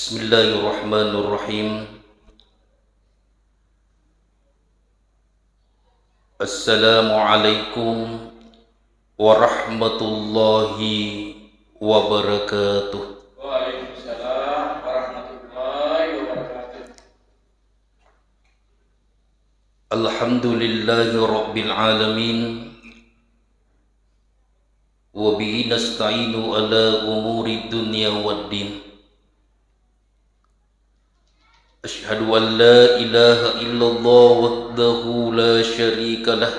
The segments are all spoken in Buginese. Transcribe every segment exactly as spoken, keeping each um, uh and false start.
Bismillahirrahmanirrahim. Assalamualaikum warahmatullahi wabarakatuh. Waalaikumsalam warahmatullahi wabarakatuh. Alhamdulillahi rabbil alamin. Wa bihi nasta'inu ala umuri dunya waddin. Asyhadu an la ilaha illallah wahdahu la syarika lah.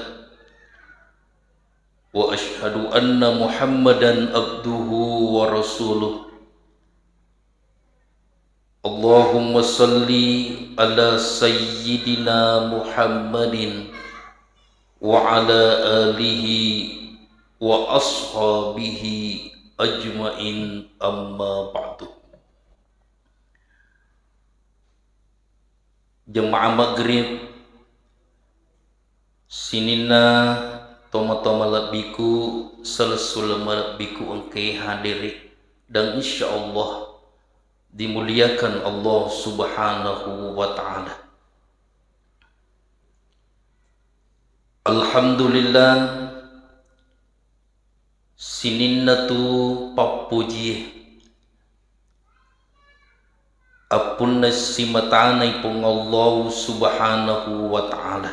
Wa asyhadu anna Muhammadan abduhu wa rasuluh. Allahumma salli ala sayyidina Muhammadin wa ala alihi wa ashabihi ajmain, amma ba'du. Jemaah maghrib, sininna tomatoa malebbiku, selessureng malebbiku engkae hadere, dan insyaallah dimuliakan Allah Subhanahu wa Ta'ala. Alhamdulillah, sininna tu pappojie, appunna simatanai Puang Allah Subhanahu wa Ta'ala.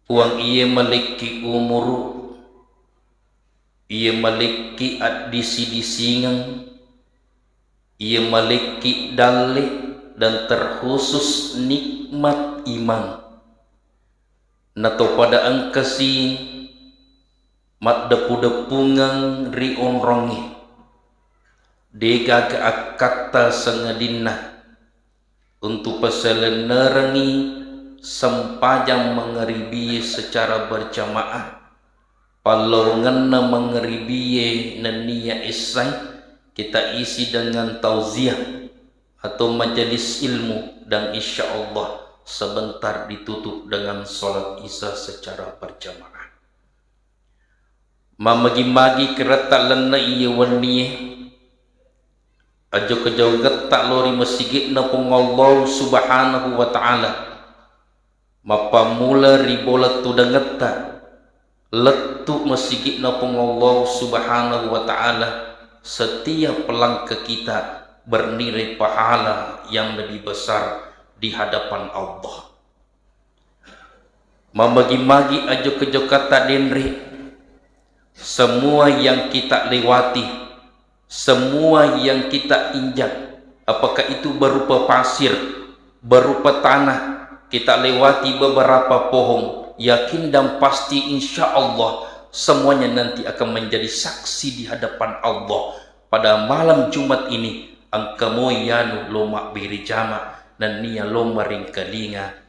Puang iye malekki umuru, iye malekki addisi-disingeng, iye malekki dalle, dan terkhusus nikmat iman. Natopada engkasi maddeppu-deppungeng ri onrongnge, degaga akkatta sangadinna untu pasalennerengngi sempajang mangaribie secara berjamaah, pallawangenna mangaribie nennia essai kita isi dengan tauziah atau majelis ilmu, dan insyaallah sebentar ditutup dengan salat Isya secara berjamaah. Mammagi-magi keretta lenne iye wennie, ajo-kejogetta lao ri masigi'na Puang Allah Subhanahu wa Ta'ala. Mappammula ri bola tudangetta, lettu masigi'na Puang Allah Subhanahu wa Ta'ala, setiap langkah kita bernilai pahala yang lebih besar di hadapan Allah. Mamagi-magi ajo-kejokatta denre, semua yang kita lewati, semua yang kita injak, apakah itu berupa pasir, berupa tanah, kita lewati beberapa pohon, yakin dan pasti insya Allah semuanya nanti akan menjadi saksi di hadapan Allah. Pada malam Jumat ini, engka moi yanu lo mabbere jama, nennia lo maringkalinga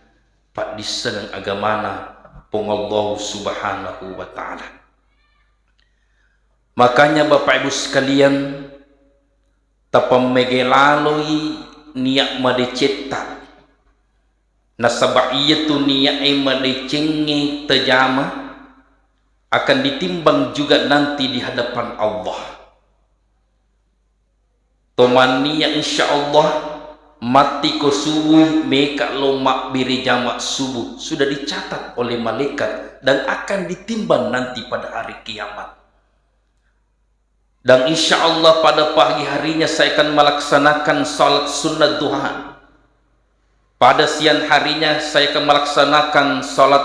paddissengeng agamana Puang Allah Subhanahu wa Ta'ala. Makanya, Bapak Ibu sekalian, tapammege laloi niat madecetta. Nasaba iyatu niat e madecengnge tajama akan ditimbang juga nanti di hadapan Allah. Tomannia insya Allah matti ko subuh meka lo mabbere jama subuh sudah dicatat oleh malaikat dan akan ditimbang nanti pada hari kiamat. Dan insya Allah pada pagi harinya saya akan melaksanakan salat sunnah duha. Pada siang harinya saya akan melaksanakan salat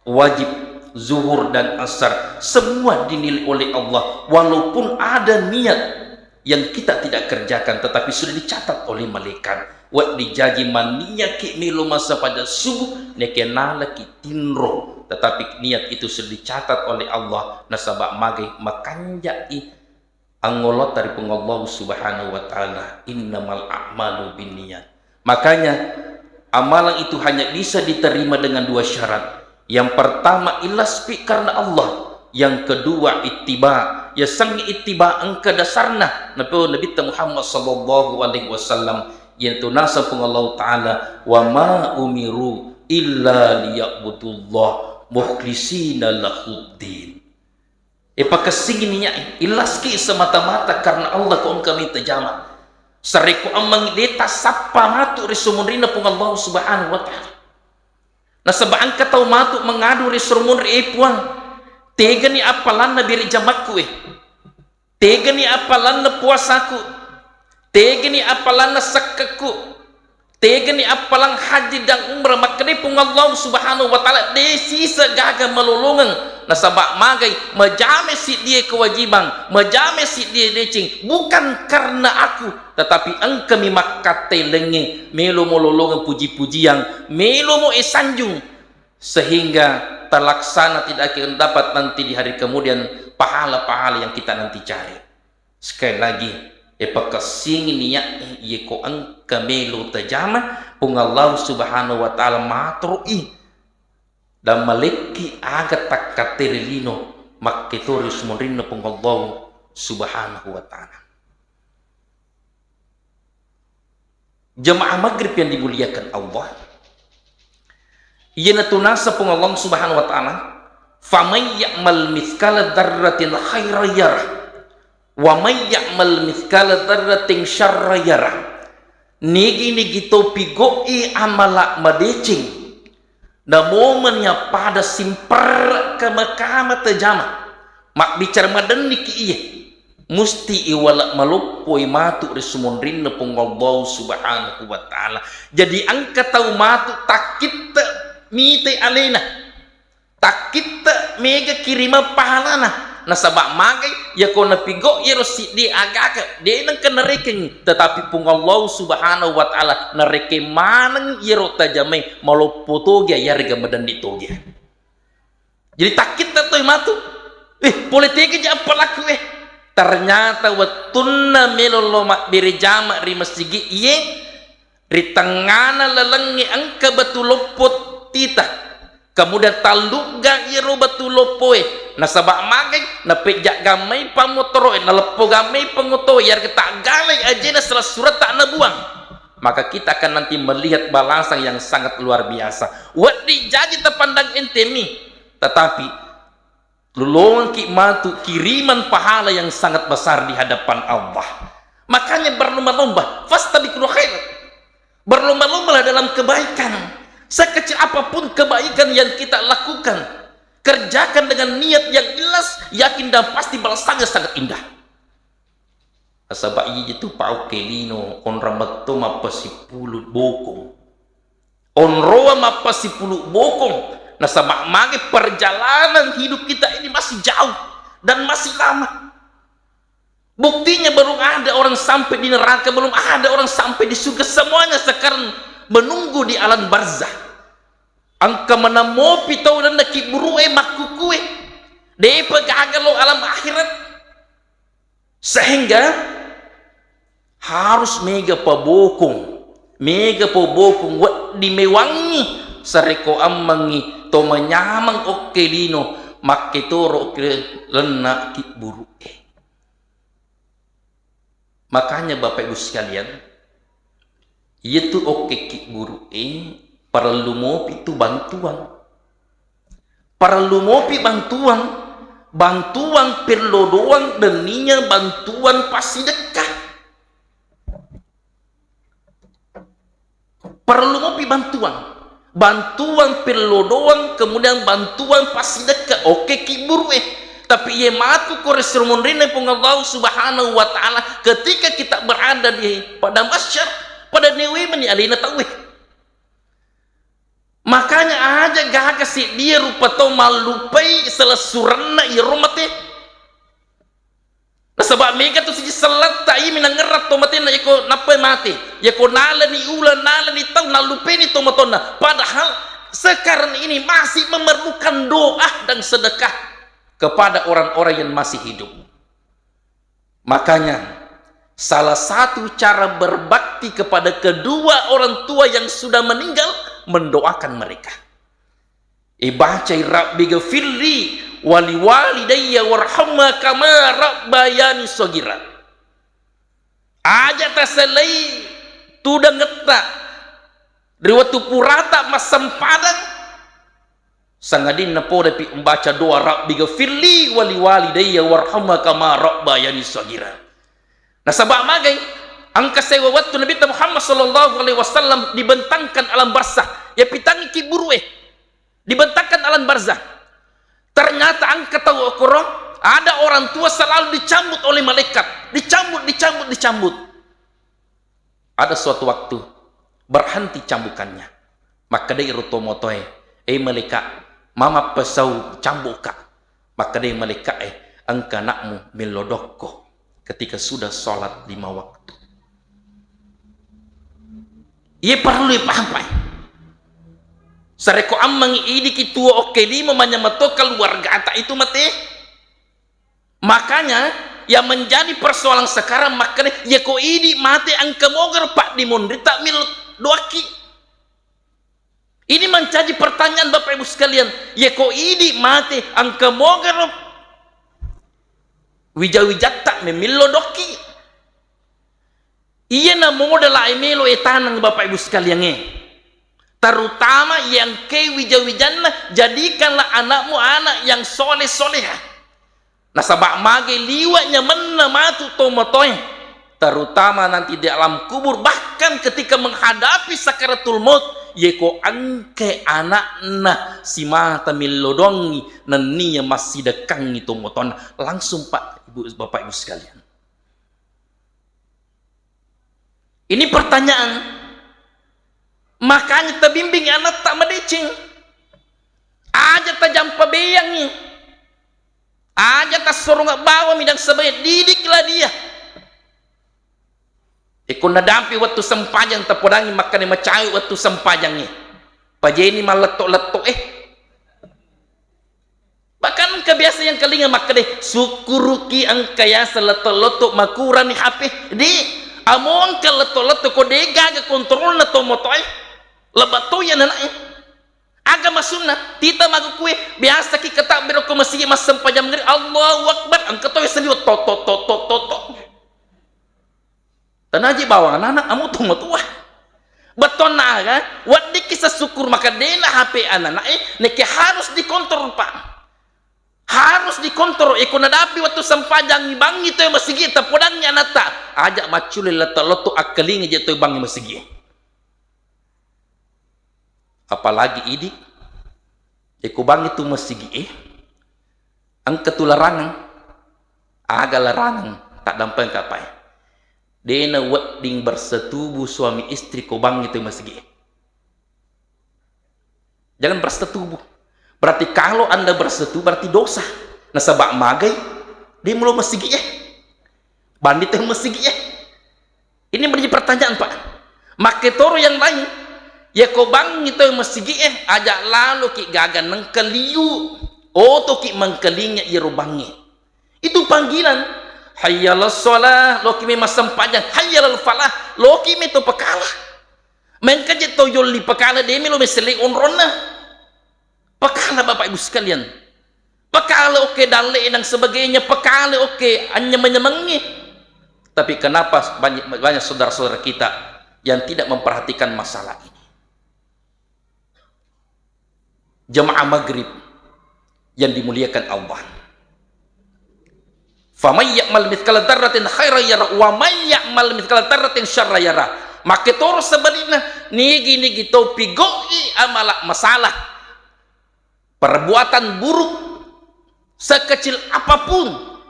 wajib zuhur dan asar. Semua dinilai oleh Allah. Walaupun ada niat yang kita tidak kerjakan, tetapi sudah dicatat oleh malaikat. Wedding jaji manniaki melo massempajang subuh, nekenalaki tinro, tetapi niat itu sudah dicatat oleh Allah, nasaba magai makanjai angngolotta ri Puang Allah Subhanahu wa Ta'ala, "Innamal a'malu binniyat." Makanya, amalan itu hanya bisa diterima dengan dua syarat. Yang pertama, ikhlas pi karena Allah. Yang kedua, ittiba. Yasengnge ittiba engka dasarna. Nabi, Nabitta Muhammad sallallahu alaihi wasallam, iyanatu naseng Puang Allah Ta'ala, "Wa ma umiru illa liya'budullah mukhlisina lahuddin." E, pakessingi niat e, illaski semata-mata karena Allah ko engka mita jama. Sarekko ammengngi de tassappa matu ri sumunrinna Puang Allah Subhanahu wa Ta'ala. Nasaba engka tau matu mengadu ri sumunri, "E Puang, tegani appalanna biri jamakku e. Tegani appalanna puasaku. Tegani appalanna sekkekku. Tegani appalang haji dan umrah." Makkedai Puang Allah Subhanahu wa Ta'ala, de sisa gaga malolongeng. Nasaba magai, majame siddie kewajiban, majame siddie deceng, bukan karena aku, tetapi engkami makkattailengnge, melomo lolongeng puji-pujiang, melomo e sanjung, sehingga terlaksana tidak akan dapat nanti di hari kemudian pahala-pahala yang kita nanti cari. Sekali lagi, e, pakessingi niat e, iye ko engka melo tajama, Puang Allah Subhanahu wa Ta'ala matoro'i dan malekki aga takkatere lino makketori sumunrinna Puang Allah Subhanahu wa Ta'ala. Jamaah maghrib yang dimuliakan Allah, iyanatu naseng Puang Allah Subhanahu wa Ta'ala, "Faman ya'mal mithqala dzarratin khairan yarah, wa man ya'mal mithqala dzarratin syarran yarah." Nigi-nigi to pigau'i amala madeceng, namo menia pada simperre kama-kama tajama, mabbicara madenniki iye, musti iwala maloppoi matu ri sumunrinna Puang Allah Subhanahu wa Ta'ala. Jadi engka tau matu takkitte mitai alena, takkitte mega kirimang pahalana. Nasaba magai, yako napigau iyaro siddi aga-aga, de nengka narekeng, tetapi Puang Allah Subhanahu wa Ta'ala narekeng maneng iyaro tajamai, maloppo togi yarega madenni togi. Jadi takkitte toi matu, "Eh, pole tega ja appalakku eh." Ternyata wettunna melo lo mabbere jama ri masigi iye, ri tengngana lalengnge engka batu loppo tita. Kemudian tallugga iyaro batu loppoe, nasaba magai, napejja gammai pammotoroe, naleppo gammai pangotoe, yarega taggalai ajena selessuretta nabuang. Maka kita akan nanti melihat balasan yang sangat luar biasa. Wedding jaji tapandang entemi, tetapi lolongengki matu kiriman pahala yang sangat besar di hadapan Allah. Makanya berlomba-lomba, fastabiqul khairat. Berlomba-lombalah dalam kebaikan. Sekecil apapun kebaikan yang kita lakukan, kerjakan dengan niat yang ikhlas, yakin dan pasti balasannya sangat indah. Nasaba iji tu paukke lino, onrang metto mappasipulu bokong. Onroang mappasipulu bokong, nasaba mage perjalanan hidup kita ini masih jauh dan masih lama. Buktinya belum ada orang sampai di neraka, belum ada orang sampai di surga. Semuanya sekarang menunggu di alam barzah. Engka maneng mopi tau lalenna kibburu'e makkukue. Depa gaga lo alam akhirat. Sehingga harus mega pabokong, mega pabokong wedding mewangngi sarekko ammengngi to manyameng okke lino, makketoro okke lalenna kibburu'e. Makanya Bapak Ibu sekalian, iyatu okke kibburu'e parellu mopi tu bantuan. Parellu mopi bantuan, bantuan perlodoang nennia bantuan passidekka. Parellu mopi bantuan. Bantuan perlodoang, kemudian bantuan passidekka. Okke kibburu'e. Tapi iye matu ko ri sumunrinna Puang Allah Subhanahu wa Ta'ala, ketika kita berada di padang mahsyar, pada newe meni alena tauwe. Makanya aja gaga seddie rupa tau mallupai selessurenna iyaro mate. Nasaba mega tu siji selletta imi nangngerrang to matenna, yako nappai mate, yako nalani ulang, nalani tau, nallupeni to matonna. Padahal sekarang ini masih memerlukan doa dan sedekah kepada orang-orang yang masih hidup. Makanya, salah satu cara berbakti kepada kedua orang tua yang sudah meninggal, mendoakan mereka. Ibacai, "Rabbi ghafirli wali walidayya warhamma kama rabbayani shaghira." Aja taselai tudangetta ri wettu purata massempadang, Sangadinna podapi umbaca doa, "Rabbi ghafirli wali walidayya warhamhuma kama rabbayani shaghira." Nasaba magai, engka sewa wettu Nabitta Muhammad sallallahu alaihi wasallam dibentangkan alam barzah. Ya pitangngi kiburu e. Dibentangkan alam barzah. Ternyata engka tau okoro, ada orang tua selalu dicambut oleh malaikat. Dicambut, dicambut, dicambut. Ada suatu waktu, berhenti cambukannya. Makkedai ro tomotoe, "Eh malaikat, mama pesau cambuka." Makkedai malaikat e, "Engka anakmu mello dokko ketika sudah sholat lima waktu." Iye parellu ipahampai. Sarekko ammengngi idiki tuo okke lima manyameng to keluargata itu mate. Makanya yang menjadi persoalan sekarang makkeda, yeko idi mate engka mogaro paddimonrita mil doakki. Ini menjadi pertanyaan Bapak Ibu sekalian, yeko idi mate engka mogaro wija-wijatta memillo dokki. Iyana modala e melo e taneng Bapak Ibu sekalian e. Terutama yang ke wija-wijanna, jadikanlah anakmu anak yang soleh-soleha. Nasaba mage liwa nyamenna matu to motoe, terutama nanti di alam kubur, bahkan ketika menghadapi sakaratul maut, yeko engke anakna simata millo doangngi nennia massidekkangngi to motona, langsung Pak Ibu, Bapak Ibu sekalian. Ini pertanyaan. Makanya tabimbing anatta madeceng. Aja tajampa beyangngi. Aja tassorong bawang midang sebae, didiklah dia. Eko nadampi wettu sempajang tapodangi makkeda macawe wettu sempajangnge. Pajeni malletto-letto e. Bahkan engka biasa yang kelinga makkeda, "Sukkuruki engka yaseng letto-letto makurani H P." Di, amo engka letto-letto ko de gaga kontrolna to motoe. Lebba to ya nanae. Aga masunna, tita magukue, biasa ki katabbiro ko masigi massempajang maghrib, Allahu Akbar, engka to seliwet to to to to to to. Tanaji bawang anak-anak, amu to matua. Bettuanna aga, weddikki sessukkuru maka dena H P anak-anak e, nekke harus dikontrol, Pak. Harus dikontrol, eko nadapi wettu sempajang bangngi to masigi, tapodangngi anatta. Aja maccule letto-letto akkalinga je to bangngi masigi. Apalagi idi, eko bangngi tu masigi e, engka tu larangang, aga larangang, taddampeng kapai. Dena wedding bersetubuh suami istri ko bangngi tu masigi e. Jangan bersetubuh. Berarti kalau Anda bersetubuh, berarti dosa. Nasaba magai, de mulo masigi e. Bangngi tu masigi e. Ini menjadi pertanyaan, Pak. Makketoro yang lain, yako bangngi to masigi e, aja laloki gaga nengka liu, otoki mengkalinga iyaro bangnge. Itu panggilan. Hayya 'alas shalah, loki me massempajang. Hayya 'alal falah, loki me to pakala. Mengka je to yolli pakala, de melo mesele onronna. Pakala, Bapak Ibu sekalian. Pakala oke dalle dan sebagainya, pakala oke anyameng-nyamengngi. Tapi kenapa banyak, banyak saudara-saudara kita yang tidak memperhatikan masalah ini? Jemaah maghrib yang dimuliakan Allah. Faman ya'mal mithqala dzarratin khairan yarah, wa man ya'mal mithqala dzarratin syarran yarah. Makketoro sebalikna, nigi-nigi to pigau'i amala masalah, perbuatan buruk, sekecil apapun,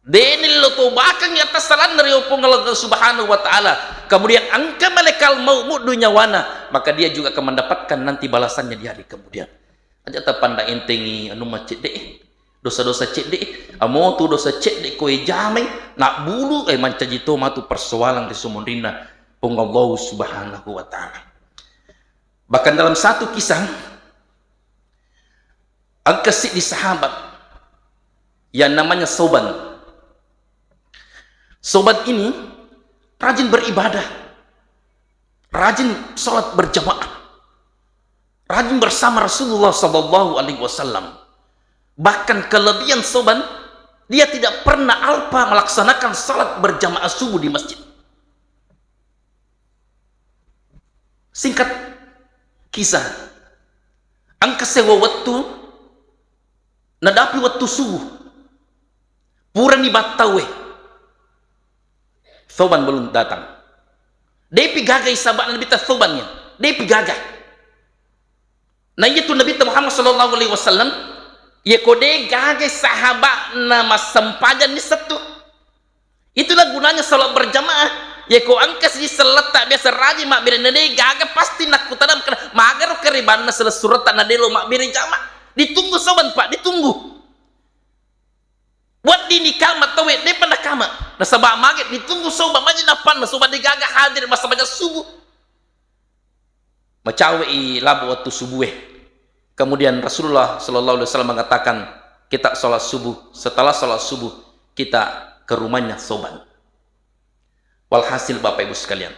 de nillo to bakang atas salanna ri Puang Allah Subhanahu wa Ta'ala. Kemudian engka malaikat maut muddu nyawana, maka dia juga akan mendapatkan nanti balasannya di hari kemudian. Aja tapanda entengi anu macedde, dosa-dosa cedde, amotu dosa cedde koe jamai, nak bulu, eh, mancaji to matu persoalan ri sumonrinna Puang Allah Subhanahu wa Ta'ala. Bahkan dalam satu kisah, engka siddi sahabat yang namanya Sauban. Sauban ini rajin beribadah, rajin sholat berjamaah, rajin bersama Rasulullah sallallahu alaihi wasallam. Bahkan kelebihan Sauban, dia tidak pernah alpa melaksanakan salat berjamaah subuh di masjid. Singkat kisah, Engka sewa wettu, nadapi wettu subuh. Purani battauwe. Sauban belum datang. Depi gaga sahaba'na Nabitta Sauban ya. Depi gaga. Na iyatu Nabitta Muhammad sallallahu alaihi wasallam, yako de gaga sahaba'na massempajang ni settu. Itulah gunanya salat berjamaah. Yako engka siji selletta biasa rajin mabbere na de gaga, pasti nakkutana makkeda, magaro keribanna selessuretta na de lo mabbere jamaah. Ditunggu Sauban, Pak, ditunggu. Wedding nikama tauwe, depa nakama. Nasaba mage ditunggu Sauban, maji napanna Sauban de gaga hadir massempajang subuh. Macawe'i labu wettu subuhe. Kemudian Rasulullah sallallahu alaihi wasallam mengatakan, kita salat subuh, setelah salat subuh, kita ke rumahnya Sauban. Walhasil, Bapak Ibu sekalian,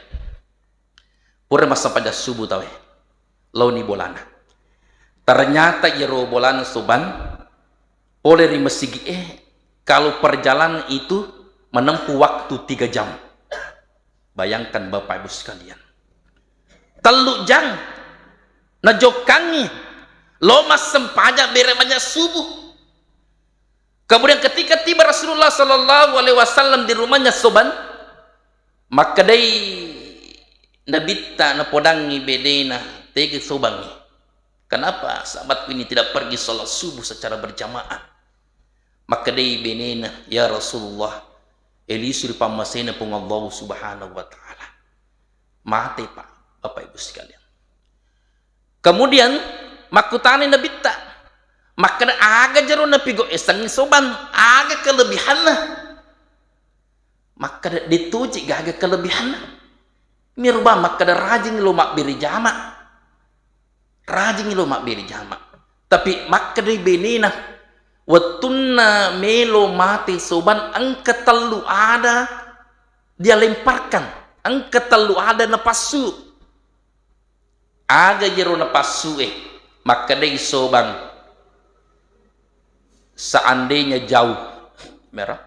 pura massempajang subuh tauwe, laoni bolana. Ternyata iyaro bolana Sauban, pole ri masigi'e, kalau perjalanan itu menempuh waktu tiga jam. Bayangkan, Bapak Ibu sekalian. Tellu jang najokkangi lo massempajang bere banyak subuh. Kemudian ketika tiba Rasulullah sallallahu alaihi wasallam di rumahnya Sauban, makkedai Nabitta napodangi benena, tegi Saubangngi. Kenapa sahabatku ini tidak pergi salat subuh secara berjamaah? Makkedai benena, ya Rasulullah, elisuri pammasena Puang Allah Subhanahu wa Ta'ala. Mate, Pak, Bapak Ibu sekalian. Kemudian, makkutani Nabitta, makkeda, aga jero napigo esengngi Sauban, aga kelebihanna? Makkeda, detuji gaga kelebihanna. Miruba makkeda, rajing lo mabbere jama. Rajing lo mabbere jama. Tapi makkedai benena, wettunna melo mate Sauban, engka tellu ada dia lemparkan, engka tellu ada napassu. Aga jero napassu e? Makkedai Sauban, seandainya jauh, mera?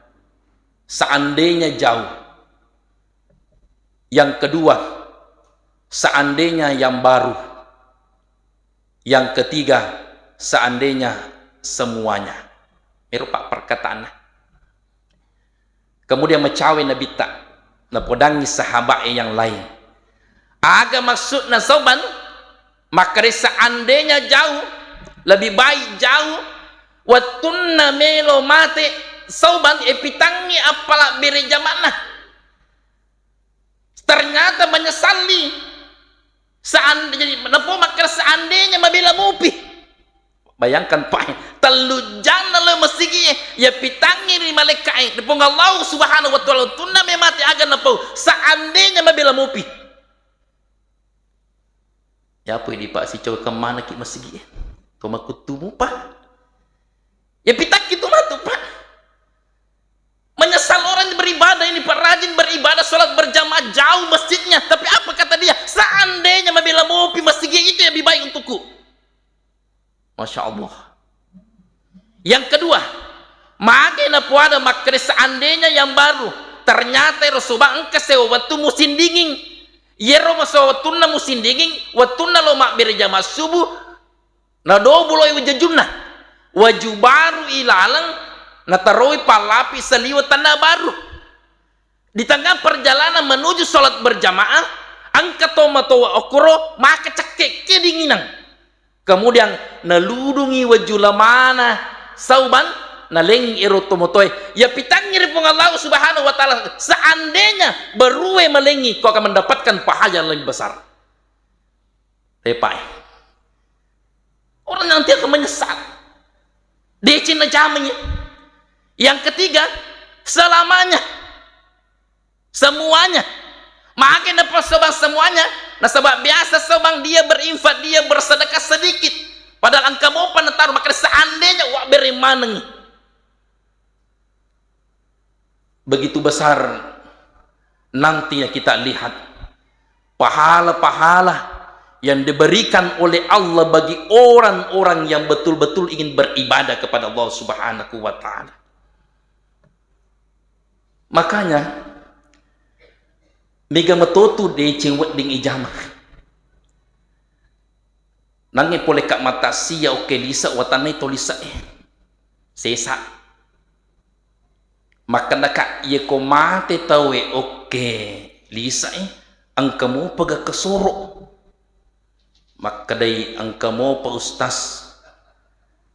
Seandainya jauh. Yang kedua, seandainya yang baru. Yang ketiga, seandainya semuanya. Mero, Pak, perkataanna. Kemudian macawe Nabitta, napodangi sahabat yang lain. Aga maksudna Sauban? Makkeda seandainya jauh, lebih baik jauh, wettunna melo mate Sauban, epitangngi appala bere jama'na. Ternyata menyesalni. Seandainya, napo makkeda seandainya mabela mupi. Bayangkan, Pak, tellu janna lo masigi, ya pitangngi ri malaika'e, ri Puang Allah Subhanahu wa Ta'ala, tunna memate aga napau, seandainya mabela mupi. Ya, apa di Pak, si cowok kemana ki masigi, eh? Kau makuttumu, Pak? Ya, pitakki tu matu, Pak. Menyesal orang yang beribadah ini, Pak, rajin beribadah, sholat berjamaah, jauh masjidnya. Tapi apa kata dia? Seandainya mabela mopi masigi itu yang lebih baik untukku. Masya Allah. Yang kedua, mage napuada makkeda seandainya yang baru. Ternyata Rasulullah engka sewa wettu musim dingin. Yero maso wettunna musim dingin, wettunna lo mabbere jamaah subuh, Nadobuloi wajajunna, waju baru ilaleng, nataroi pallapi saliweng tanah baru. Di tengah perjalanan menuju sholat berjamaah, engka tomatoa okkoro maka cekke kedinginan. Kemudian naludungi waju lamana Sauban, nalengi ero tomatoe. Ya pitangngi ri Puang Allah Subhanahu wa Ta'ala, seandainya berue malengi, kau akan mendapatkan pahala yang lebih besar. Tepai. Orang nanti akan menyesal. Deceng na jamanya. Yang ketiga, selamanya. Semuanya. Mage napassobang semuanya. Nasaba biasa sobang dia berinfak, dia bersedekah sedikit. Padahal engka mopa nataru, maka seandainya wa bere manengi. Begitu besar nantinya kita lihat pahala-pahala yang diberikan oleh Allah bagi orang-orang yang betul-betul ingin beribadah kepada Allah Subhanahu wa Ta'ala. Makanya, mega metotu deceng wedding ijama. Nangnge pole ka mata sia okke lisa, watannai to lisa e. Sesa. Makkedaka, "Iyako mate tauwe okke lisa e, engka mopa ga kesoro?" Makkedai, "Engka mopa, Ustaz.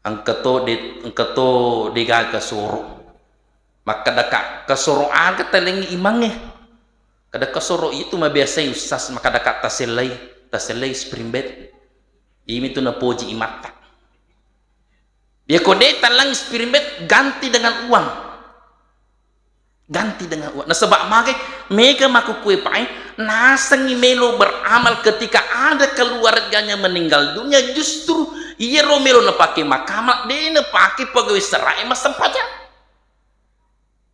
Engka to de-, engka to degaga soro." Makkedaka, "Kesoro aga talengngi imangnge?" Kada, "Kesoro itu mabiasai, Ustaz." Makkedaka, "Tasellai, tasellai spring bed. Imi tu napoji imatta." Iyako de tallang spring bed, ganti dengan uang. Ganti dengan uang. Nasaba mage, mega makkukue pae, nasengngi melo beramal ketika ada keluarganya meninggal dunia, justru iyaro melo napake makkamal, de napake pegawai serae massempajang.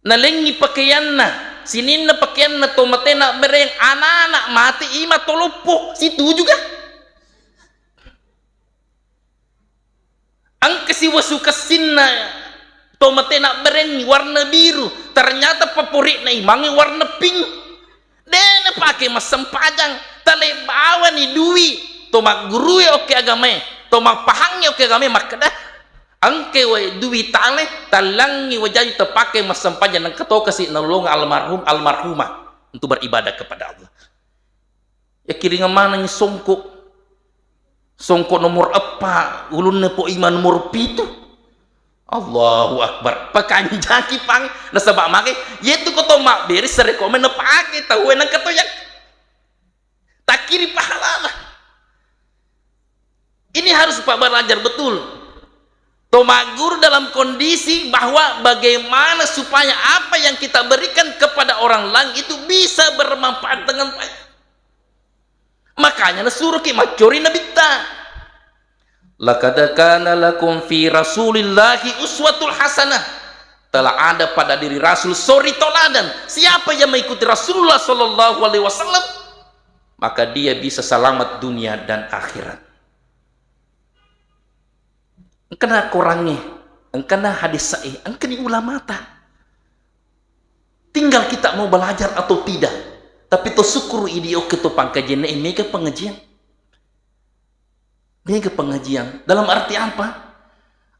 Nalengngi pakeanna, sininna pakeanna to matena bereng, anak-anak mate ima to loppo, situju ga? Engka siwasu kessinna to matena berengngi warna biru, ternyata papori'na imangnge warna pink. De napake massempajang, tale bawani dui. To maggurue okke agamae, to mappahangnge okke agamae makkeda, engke wae dui tale, tallangngi wajaji tapake massempajang, nengka to kasi nalolongeng almarhum, almarhumah untuk beribadah kepada Allah. Yakkiringeng manengngi songko. Songko nomor eppa, ulunna po ima nomor pitu. Allahu Akbar. Pakanjaki pang, nasaba mage, yetu ko to mabbere sarekko mena pake tauwe nengka to yak-, takkiri pahalana. Ini harus Pak belajar betul. To magguru dalam kondisi bahwa bagaimana supaya apa yang kita berikan kepada orang lain itu bisa bermanfaat dengan baik. Makanya nasuroki maccori nabitta. "Laqad kana lakum fi Rasulillahi uswatul hasanah." Telah ada pada diri Rasul suri toladan. Siapa yang mengikuti Rasulullah sallallahu alaihi wasallam, maka dia bisa selamat dunia dan akhirat. Engkana korangnge, engkana hadis sahih, engkani ulamata. Tinggal kita mau belajar atau tidak. Tapi to syukuru idi okke to pangkajian e mega pengajian. Mega pengajian. Dalam arti apa?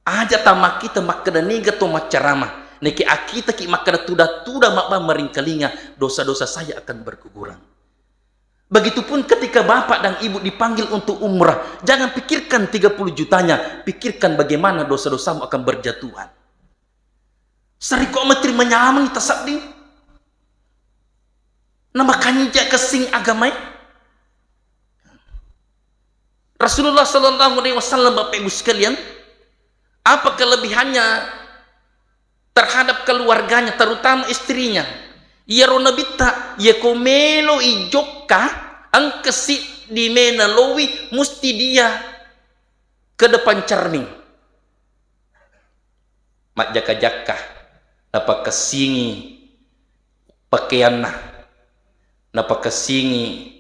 Aja tamakkita makkeda niga to maccarama. Neke akkitaki makkeda tuda-tuda mabba maringkalinga, dosa-dosa saya akan berguguran. Begitupun ketika bapak dan ibu dipanggil untuk umrah, jangan pikirkan tiga puluh jutanya, pikirkan bagaimana dosa-dosamu akan berjatuhan. Sariko menteri menyameng tasadding. Namakanja kessing agamae. Rasulullah sallallahu alaihi wasallam, Bapak Ibu sekalian, apa kelebihannya terhadap keluarganya, terutama istrinya? Iyaro nabitta, iyako melo ijokka, engka siddi mena lowi, musti dia ke depan cermin. Majjakka-jakka, napakessingi pakeanna, napakessingi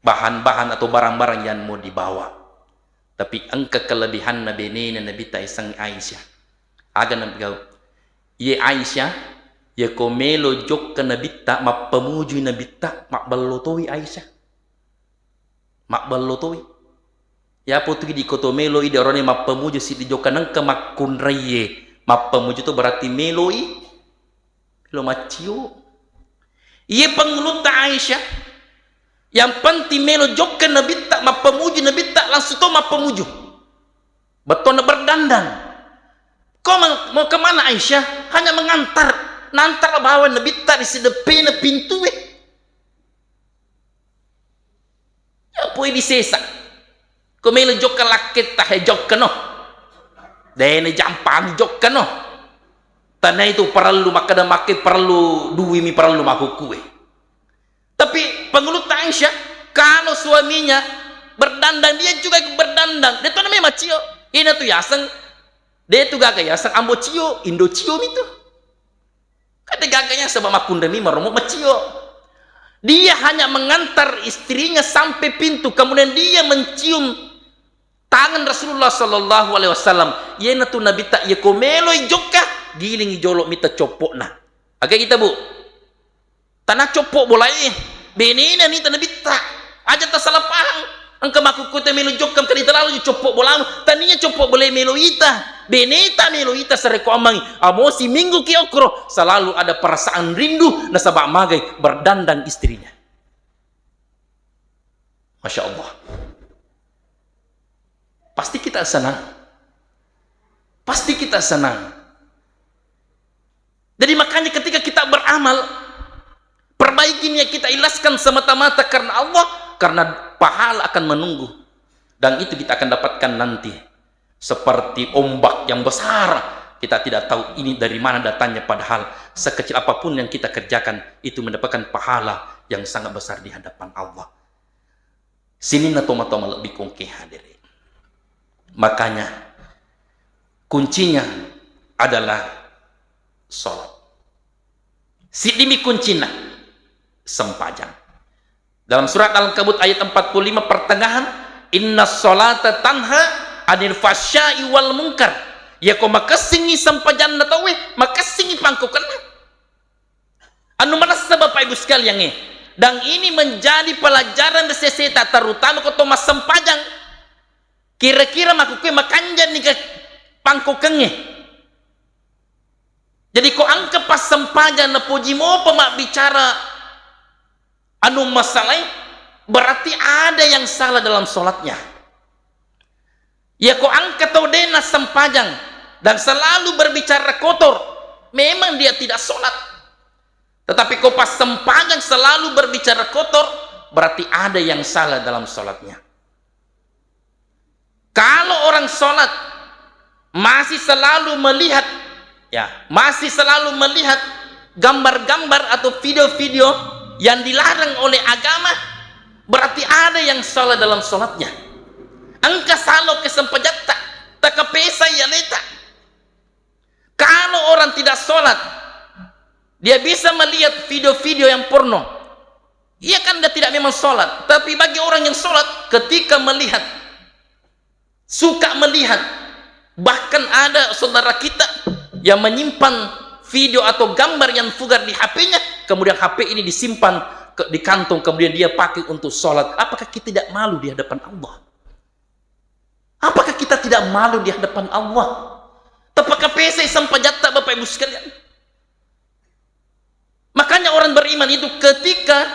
bahan-bahan atau barang-barang yang mau dibawa. Tapi engka kelebihanna benena Nabitta, isengnge Aisyah. Aga napigau? Iye Aisyah, iyako melo jokka Nabitta, mappamujui Nabitta, mabballo toi Aisyah. Mabballo toi. Yapo tu idi ko to melo idi orone mappamuju siddi jokka nengka makkunraie. Mappamuju to berarti meloi. Melo maccio. Iye pangulutta Aisyah. Yang penting melo jokka Nabitta, mappamuju Nabitta, langsung to mappamuju. Bettonna berdandan. Kau mau, mau kemana Aisyah? Hanya mengantar. Nantar bawa Nabitta di sedeppena pintue. Poi disesa. Ko melo jokka lakketta, he, jokkano. Dena jampang jokkano. Tanai tu parellu makkeda makke parellu dui mi parellu makkukkue. Tapi pangulutta Aisyah, kalau suaminya berdandan, dia juga berdandan. De to namanya macio. Ina tu yaseng. De tu gaga yaseng ambo cio, indo cio mi tu. Kan de gaga yaseng ba makkunremi maromo macio. Dia hanya mengantar istrinya sampai pintu, kemudian dia mencium tangan Rasulullah sallallahu alaihi wasallam. Iyana tu Nabitta, iya ko meloi jokka, gilingi jolo mita coppo'na. Aga kita, Bu? Tana coppo bolae, benena nita Nabitta. Aja tasalah paham. Engka makkukkuta melo jokka, engka dita lalo coppo bolamu, tania coppo bola melo ita. Beneta melo ita sarekko ammangi. Amo siminggu ki okro, selalu ada perasaan rindu nasaba magai berdandang istrinya. Masya Allah. Pasti kita senang. Pasti kita senang. Jadi makanya ketika kita beramal, perbaiki niat kita, ikhlaskan semata-mata karena Allah, karena pahala akan menunggu. Dan itu kita akan dapatkan nanti. Seperti ombak yang besar, kita tidak tahu ini dari mana datangnya, padahal sekecil apapun yang kita kerjakan, itu mendapatkan pahala yang sangat besar di hadapan Allah. Sininna tomatoa malebbi kongke hadere. Makanya, kuncinya adalah sholat. Siddimi kuncinna, sempajang. Dalam surat Al-Ankabut ayat empat puluh lima pertengahan, "Inna sholata tanha anil fahsya'i wal munkar." Yako makessingi sempajanna tauwe, makessingi pangkokenna. Anu manessa Bapak Ibu sekalian, eh. Dan ini menjadi pelajaran ri seseta, terutama ko to massempajang. Kira-kira makkukue makanjani ke pangkokengnge. Jadi ko engka passempajang napoji mopa mabbicara anu masalai, berarti ada yang salah dalam sholatnya. Yako engka tau de nassempajang dan selalu berbicara kotor, memang dia tidak sholat. Tetapi ko passempajang selalu berbicara kotor, berarti ada yang salah dalam sholatnya. Kalau orang sholat masih selalu melihat, ya, masih selalu melihat gambar-gambar atau video-video yang dilarang oleh agama, berarti ada yang salah dalam sholatnya. Engka salo kesempajatta, takapesa ya leta. Kalau orang tidak sholat, dia bisa melihat video-video yang porno. Iya kan, dia tidak memang sholat. Tapi bagi orang yang sholat, ketika melihat, suka melihat, bahkan ada saudara kita yang menyimpan video atau gambar yang vulgar di H P-nya, kemudian H P ini disimpan ke, di kantong, kemudian dia pakai untuk sholat. Apakah kita tidak malu di hadapan Allah? Apakah kita tidak malu di hadapan Allah? Tapakapesai sempajatta, Bapak Ibu sekalian. Makanya orang beriman itu ketika,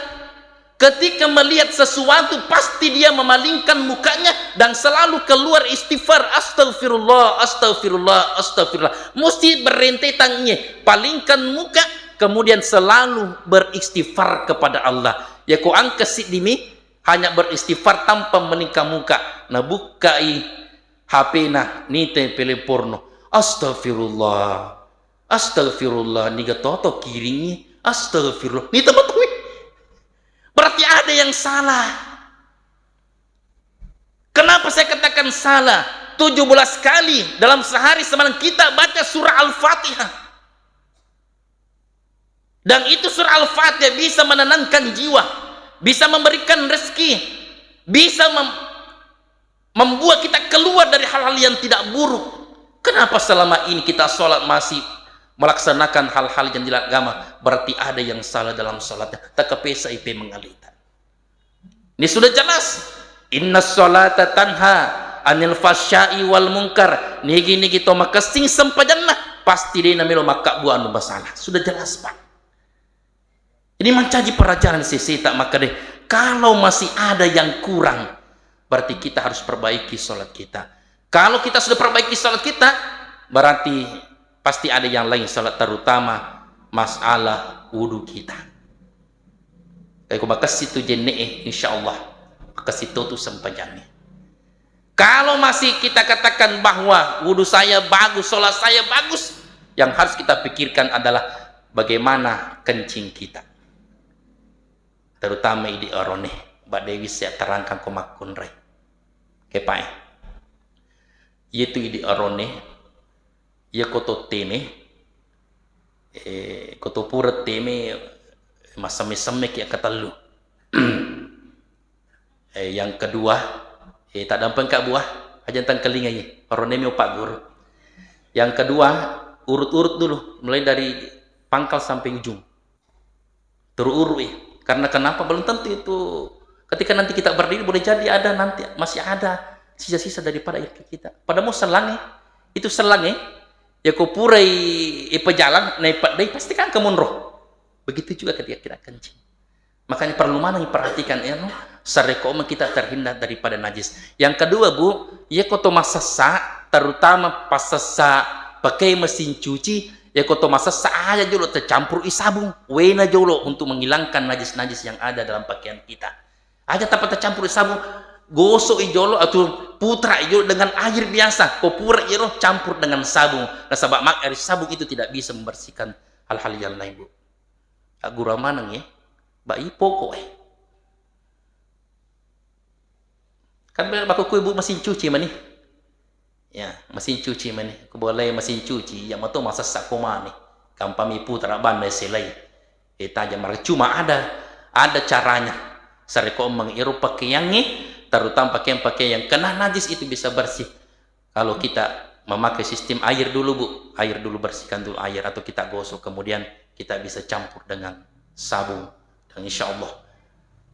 ketika melihat sesuatu, pasti dia memalingkan mukanya dan selalu keluar istighfar, "Astagfirullah, astagfirullah, astagfirullah." Mesti berentetan iye, palingkan muka, kemudian selalu beristighfar kepada Allah. Yako engka siddimi, hanya beristighfar tanpa melingkar muka. Nabukkai H P-na, nite pele porno. Astagfirullah. Astagfirullah, niga toto kiringi. Astagfirullah. Nite betul. Berarti ada yang salah. Kenapa saya katakan salah? Tujuh belas kali dalam sehari semalam kita baca surah Al-Fatihah. Dan itu surah Al-Fatihah bisa menenangkan jiwa, bisa memberikan rezeki, bisa mem-, membuat kita keluar dari hal-hal yang tidak buruk. Kenapa selama ini kita sholat masih melaksanakan hal-hal yang dilarang agama? Berarti ada yang salah dalam sholatnya. Takapesa ipe mengalita. Ini sudah jelas. Inna sholata tanha anil fahsya'i wal munkar. Nigi-nigi to makessing sempajanna, pasti de namelo makkabbu anu masalah. Sudah jelas, Pak. Ini mancaji pelajaran seseta, maka deh, kalau masih ada yang kurang, berarti kita harus perbaiki sholat kita. Kalau kita sudah perbaiki sholat kita, berarti pasti ada yang lain sholat, terutama masalah wudu kita. Tapi ko makessing tu jenne'e, insya Allah makessing to tu sempajangnge. Kalau masih kita katakan bahwa wudu saya bagus, sholat saya bagus, yang harus kita pikirkan adalah bagaimana kencing kita. Terutama idi arone, ba de wisseng terangkan ko makkunrai. Kepae. Iyatu idi arone, iya ko to teme, eh, ko to pura teme, massemme-semme ki akkatellu. Eh, yang kedua, eh, taddampeng ka buah, aja tangkalingai, arone mi upagguru. Yang kedua, urut-urut dulu, mulai dari pangkal sampai ujung. Turu urut, eh. Karena kenapa? Belum tentu itu Ketika nanti kita berdiri, boleh jadi ada nanti masih ada sisa-sisa daripada air kita. Pada mau selang, eh, itu selang, eh, ya ko purai, eh, pejalan, naik pedai, pasti kan kemunroh. Begitu juga ketika kita kencing. Makanya perlu maneng perhatikan, ya, no? Sarekko kita terhindar daripada najis. Yang kedua, Bu, ya ko to masessa, terutama pasessa pakai mesin cuci, ya ko to masessa aja jolo tercampur i sabung. Wena jolo untuk menghilangkan najis-najis yang ada dalam pakaian kita. Aja tanpa tercampur sabung, gosok i jolo atau putra i jolo dengan air biasa. Ko pura i jolo campur dengan sabung. Nasaba mak-, air sabung itu tidak bisa membersihkan hal-hal yang lain, Bu. Aggura maneng ya. Ba i pokok eh. Kan bela bakku ibu mesin cuci mani. Ya, mesin cuci mani. Ku boleh mesin cuci, ya mato masessa ko mani. Kampami putra banda selai. Eh, tajam marga. Cuma ada, ada caranya. Sarekko mengiro pakaiannya, terutama pakaian-pakaian yang kena najis itu bisa bersih. Kalau kita memakai sistem air dulu, Bu, air dulu, bersihkan dulu air, atau kita gosok, kemudian kita bisa campur dengan sabun. Dan insya Allah,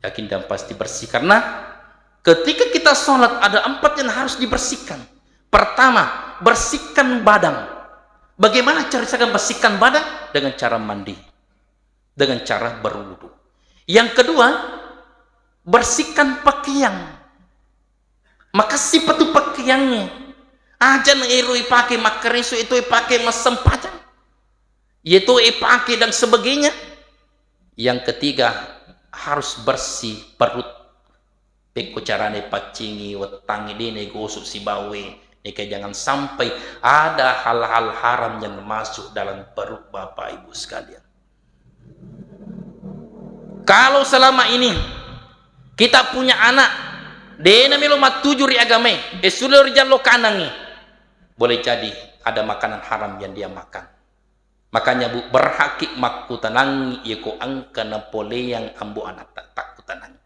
yakin dan pasti bersih. Karena ketika kita sholat, ada empat yang harus dibersihkan. Pertama, bersihkan badan. Bagaimana cara saya bersihkan badan? Dengan cara mandi. Dengan cara berwudu. Yang kedua, bersihkan pakaian. Makessing patu pakaiannya. Aja na ero ipake makkareso, itu ipake massempajang. Yeto ipake dan sebagainya. Yang ketiga, harus bersih perut. Pekko carane paccingi wettangnge, de' naigosok sibawae, neka jangan sampai ada hal-hal haram yang masuk dalam perut Bapak Ibu sekalian. Kalau selama ini kita punya anak, de' namelo mattuju ri agamae, e sulo ri jallo kanangngi, boleh jadi ada makanan haram yang dia makan. Makanya, Bu, berhakki makkutanangngi yeko engka napoleang ambo anatta, takkutanangngi.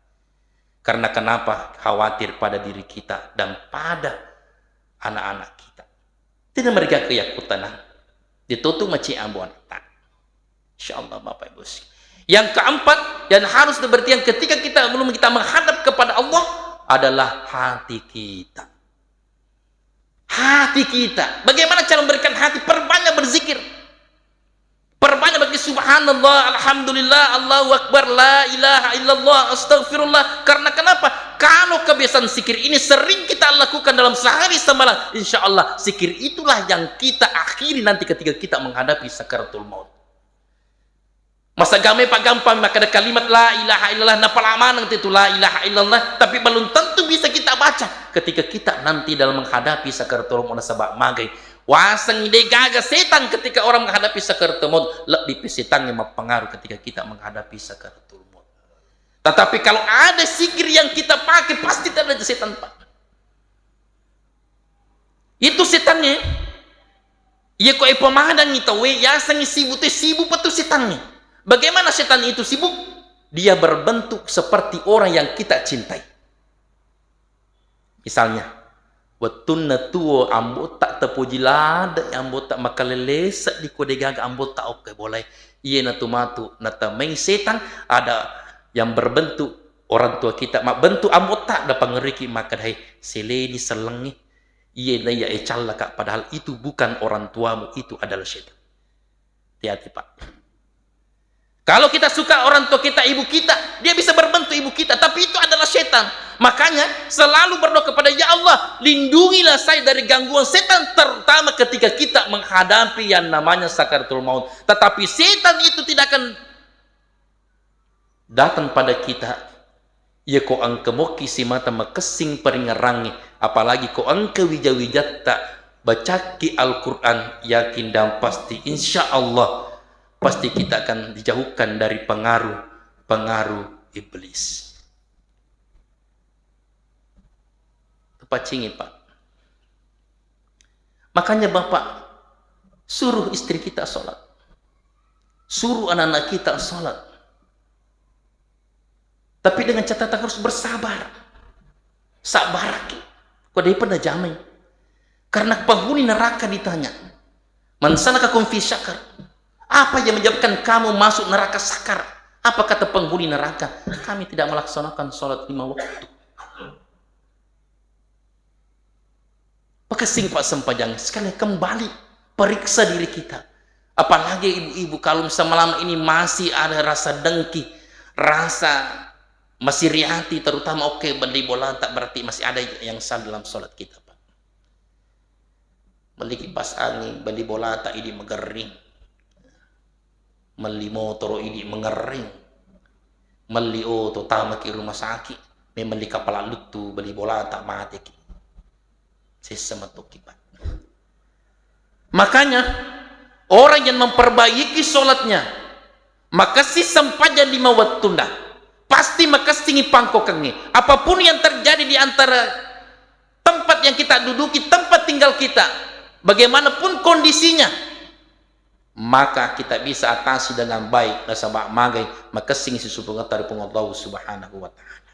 Karena kenapa? Khawatir pada diri kita dan pada anak-anak kita. Tidak mereka ke yakkutanang. Ditutup maci ambo anatta. Insya Allah, Bapak Ibu. Yang keempat, yang harus diperhatikan ketika kita belum kita menghadap kepada Allah adalah hati kita. Hati kita. Bagaimana cara memberikan hati? Perbanyak berzikir. Perbanyak berzikir, subhanallah, alhamdulillah, Allahu Akbar, la ilaha illallah, astagfirullah. Karena kenapa? Kalau kebiasaan zikir ini sering kita lakukan dalam sehari semalam, insya Allah, zikir itulah yang kita akhiri nanti ketika kita menghadapi sakaratul maut. Masagame pagampang makkeda kalimat la ilaha illallah, napala maneng tu la ilaha illallah, tapi belum tentu bisa kita baca ketika kita nanti dalam menghadapi sakaratul maut. Nasaba magai, wasengngi de' gaga setang ketika orang menghadapi sakaratul maut, lebbi pi setangnge mappengaruh ketika kita menghadapi sakaratul maut. Tetapi kalau ada zikir yang kita pakai, pasti tidak ada setan, Pak. Itu setangnge, iya ko ipamadangngi tauwe, yasengngi sibuk tu, sibuk pa tu setangnge. Bagaimana setan itu sibuk? Dia berbentuk seperti orang yang kita cintai. Misalnya, wettunna tuo ambotta, tapoji ladde ambotta, makalelesa di ko de' gaga ambotta okko bolae. Iyanatu matu natamai setan ada yang berbentuk orang tua kita, mabbentuk ambotta, napangeriki makkeda, "Hai, seleni sellengngi." Iya, naiya, eh, callaka, padahal itu bukan orang tuamu, itu adalah setan. Hati-hati, Pak. Kalau kita suka orang tua kita, ibu kita, dia bisa berbentuk ibu kita, tapi itu adalah setan. Makanya selalu berdoa kepada, "Ya Allah, lindungilah saya dari gangguan setan, terutama ketika kita menghadapi yang namanya sakaratul maut." Tetapi setan itu tidak akan datang pada kita, iya ko engka mokki simata makessing paringerrangnge, apalagi ko engka wija-wijatta bacakki Al-Quran, yakin dan pasti, insya Allah, pasti kita akan dijauhkan dari pengaruh-pengaruh iblis. Paccingi, Pak. Makanya Bapak suruh istri kita sholat. Suruh anak-anak kita sholat. Tapi dengan catatan harus bersabar. Sabarki. Ko de' pernah jamai. Karena penghuni neraka ditanya, "Man salakakum fi sakar?" Apa yang menyebabkan kamu masuk neraka sakar? Apa kata penghuni neraka? Kami tidak melaksanakan sholat lima waktu. Pakessing, Pak, sempajang. Sekali kembali, periksa diri kita. Apalagi ibu-ibu, kalau misalnya malam ini masih ada rasa dengki, rasa masih iri hati, terutama, oke, beli bola tak berarti masih ada yang salah dalam sholat kita, Pak. Melli kipas angin, beli bola tak idi megerring. Melli motoro idi mengerring. Melli oto tamaki rumah sakit. Memelli kapala luttu, beli bola tak mateki. Sessa metokki, Pak. Makanya, orang yang memperbaiki sholatnya, makessing sempajang lima wattunda, pasti makessingi pangkokengnge. Apapun yang terjadi di antara tempat yang kita duduki, tempat tinggal kita, bagaimanapun kondisinya, maka kita bisa atasi dengan baik, nasaba magai, makessingi sisupungetta ri Puang Allah Subhanahu wa Ta'ala.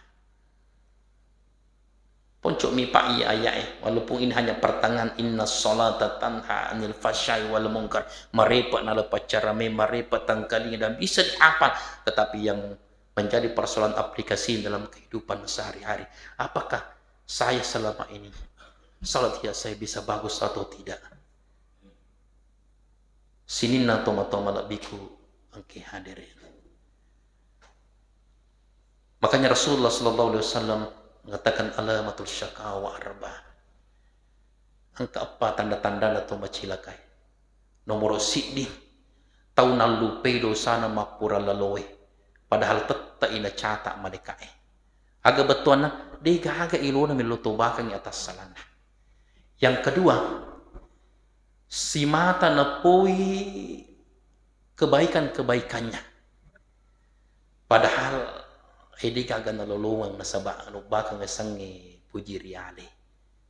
Ponco'mi, Pak, iya aya'e, walaupun ini hanya pertengahan, "Inna sholata tanha anil fahsyai wal munkar." Marepe' nalapaccarame, marepe' tengkalinga, dan bisa dihafal, tetapi yang menjadi persoalan aplikasi dalam kehidupan sehari-hari. Apakah saya selama ini, salat hiyya saya bisa bagus atau tidak? Sininna tomatoa malebbiku engke hadere. Makanya Rasulullah sallallahu alaihi wasallam mengatakan, "Alamatul syaqawa arba." Engka eppa tanda-tandana to macilakai. Nomoro siddi, tau nallupei dosana mappura laloe, padahal tette'i nacata malekae. Aga bettuanna? De gaga ilona mello tobakengngi atassalanna. Yang kedua, simata napoi kebaikan-kebaikannya. Padahal, eh, de gaga nalolongeng nasaba nubakeng sengnge puji riale.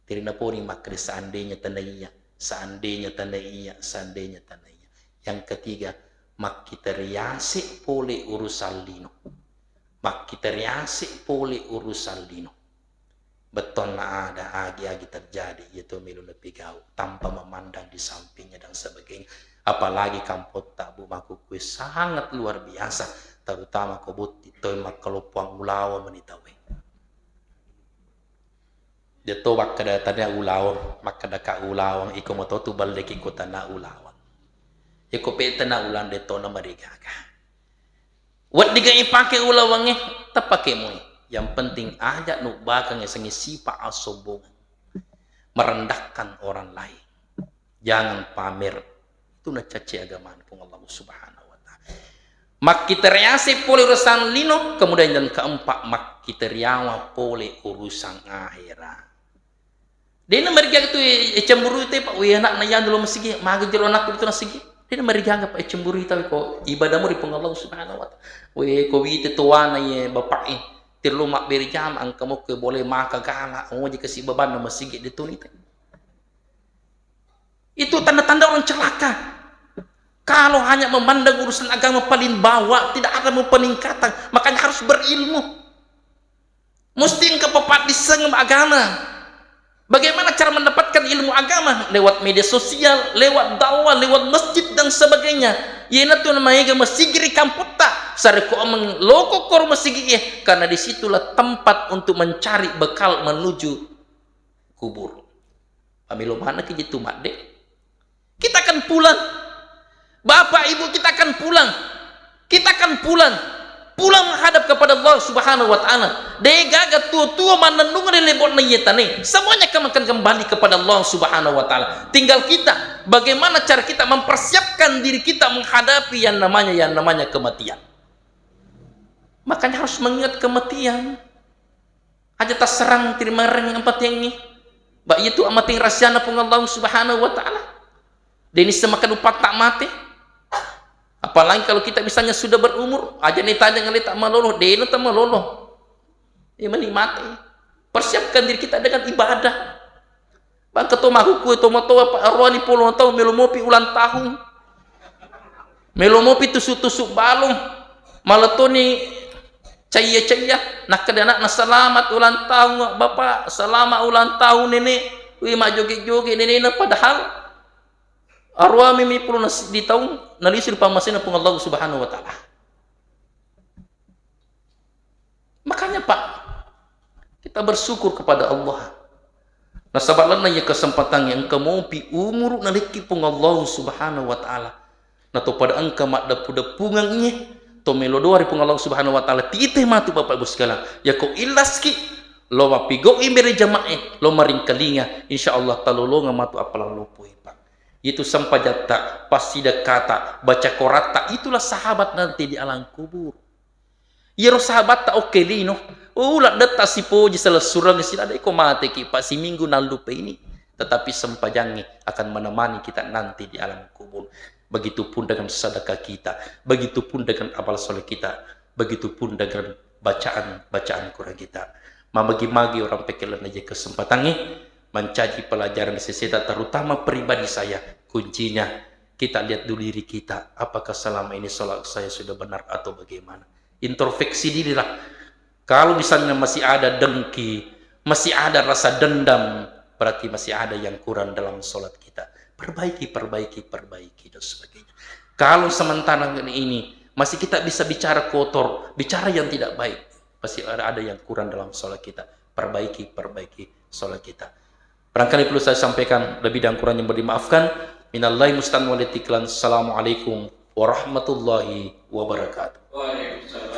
Teri naponi makkeda, "Seandainya tana iya, seandainya tana iya, seandainya tana iya." Yang ketiga, makkita riase pole urusan lino. Makkita riase pole urusan lino. Bettuanna ada agi-agi terjadi, iya to melo napigau tanpa memandang di sampingnya dan sebagainya. Apalagi kampotta, Bu, makkukue sangat luar biasa, terutama ko botting toi makkaloppoang ulaweng meni tauwe. De to makkeda tania ulaweng, makkedaka ulaweng, iko matotu balleki ko tana ulaweng. Iko pe tana ulaweng de to namarigaga. Weddingnga ipake ulawengnge, tapake moi. Yang penting aja nubakeng yasengnge sifat asombongan. Merendahkan orang lain. Jangan pamer. Itu nacacce agamana Puang Allah Subhanahu wa Ta'ala. Makkita riase pole urusan lino, kemudian yang keempat, makkita riawa pole urusan akhirat. Dena marigaga tu, eh, cemberui te, Pak. Weh, anakna yanu lo masigi, magi jero anakku tu nasigi. Dena marigaga, Pak, eh, cemberui tawe ko ibadahmu ri Puang Allah Subhanahu wa Ta'ala. Weh, ko wite towana ye, bapak, eh, tirlo mabbere jama, engka mo ke boleh maka gala, ngoji kasi babanna masigi, de toni te. Itu tanda-tanda orang celaka. Kalau hanya memandang urusan agama paling bawah, tidak ada mau peningkatan, makanya harus berilmu. Musti engka papaddisseng agama. Bagaimana cara mendapatkan ilmu agama? Lewat media sosial, lewat dakwah, lewat masjid dan sebagainya. Iyanatu namaega masigi ri kampotta. Sarekko ameng loko koro masigi e, karena disitulah tempat untuk mencari bekal menuju kubur. Pamelo manekki jitu madde. Kita akan pulang. Bapak, Ibu, kita akan pulang. Kita akan pulang. Pulang menghadap kepada Allah Subhanahu wa Ta'ala. Degaga tua-tua mannennung ri lebo'na iye tane. Semuanya akan kembali kepada Allah Subhanahu wa Ta'ala. Tinggal kita, bagaimana cara kita mempersiapkan diri kita menghadapi yang namanya, yang namanya kematian. Makanya harus mengingat kematian. Aja tasserang tirimareng ampatiangngi. Ba, iya tu amateng rahasiana Puang Allah Subhanahu wa Ta'ala. Deni semakan upatta mate. Apalagi kalau kita misalnya sudah berumur, aja ni tanya ngaleta malolo, dena ta malolo. Iya mani mate. Persiapkan diri kita dengan ibadah. Bangka to mahuku to matoa pa aroani polo taung melo mopi ulang tahun. Melo mopi tusu-tusu balong. Maletoni caiya-caiya. Nakkeda anakna, "Selamat ulang tahun, Bapak. Selamat ulang tahun, Nenek." Wih, majjoge-joge nenena, padahal aroami mi polo nasiddi taung nalisuri pammasena Puang Allah Subhanahu wa Ta'ala. Makanya, Pak, kita bersyukur kepada Allah. Nasaba lalenna iya kesempatan yang engka mopi umuru nalekki Puang Allah Subhanahu wa Ta'ala. Nato pada engka maddeppu-deppungeng iye, to melo doa ri Puang Allah Subhanahu wa Ta'ala, tite matu Bapak Ibu sekalian. Yako illaski, lo mappigau'i mere jama'e, lo maringkalinga, insya Allah talolonga matu appalang loppoe, Pak. Itu sempajatta, passidekkata, baca koratta, itulah sahabat nanti di alam kubur. Iyaro sahabatta okke lino, oh, laddetta sipoji selessureng sila de ko mateki, Pak, siminggu nallupe ini. Tetapi sempajangnge akan menemani kita nanti di alam kubur. Begitupun dengan sedekah kita, begitupun dengan amal soleh kita, begitupun dengan bacaan-bacaan Quran kita. Mamagi-magi orang pekkelenna je kesempatangnge mencaji pelajaran seseta, terutama pribadi saya. Kuncinya, kita lihat dulu diri kita, apakah selama ini sholat saya sudah benar atau bagaimana? Introspeksi dirilah. Kalau misalnya masih ada dengki, masih ada rasa dendam, berarti masih ada yang kurang dalam sholat kita. Perbaiki, perbaiki, perbaiki, dan sebagainya. Kalau sementara ini masih kita bisa bicara kotor, bicara yang tidak baik, pasti ada, ada yang kurang dalam sholat kita. Perbaiki, perbaiki sholat kita. Barangkali perlu saya sampaikan, lebih dan kurangnya mohon dimaafkan. Minallahi musta'an wal itiklan. Assalamualaikum warahmatullahi wabarakatuh. Waalaikumsalam.